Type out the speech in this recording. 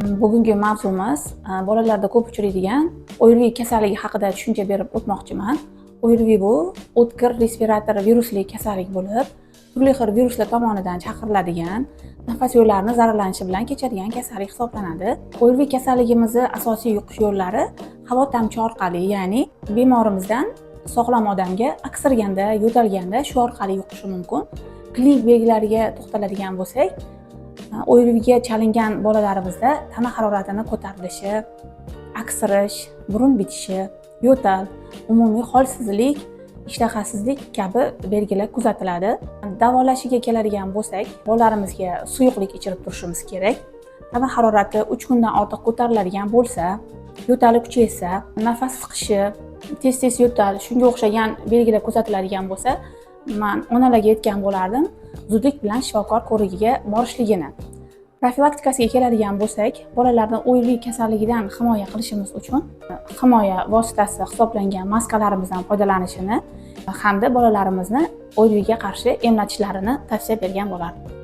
Bugungi mavzumiz bolalarda ko'p uchraydigan ORVI kasalligi haqida tushuncha berib o'tmoqchiman. ORVI bu o'tkir respirator virusli kasallik bo'lib, turli xil viruslar tomonidan chaqiriladigan, nafas yo'llarini zararlanishi bilan kechadigan kasallik hisoblanadi. ORVI kasalligimizni asosiy yuqish yo'llari havo tomchi orqali, ya'ni bemorimizdan sog'lom odamga aksirganda, yo'talganda shu orqali yuqishi mumkin. Klinik belgilariga to'xtaladigan bo'lsak, ORVga chalingan bolalarimizda tana haroratini ko'tarilishi, aksirish, burun bitishi, yo'tal, umumiy holsizlik, ishtahasizlik kabi belgilar kuzatiladi. Davolashiga keladigan bo'lsak, bolalarimizga suyuqlik ichirib turishimiz kerak. Tana harorati 3 kundan ortiq ko'tariladigan bo'lsa, yo'tali kuchaysa, nafas siqishi, tez-tez yo'tal, shunga o'xshagan belgilar kuzatiladigan bo'lsa, man onalarga aytgan bo'lardim, zudlik bilan shifokor ko'rigiga borishligini. Profilaktikasiga keladigan bo'lsak, bolalarni ORVI kasalligidan himoya qilishimiz uchun himoya vositasi hisoblangan maskalarimizdan foydalanishini hamda bolalarimizni ORVIga qarshi emlatishlarini tavsiya bergan bo'lardim.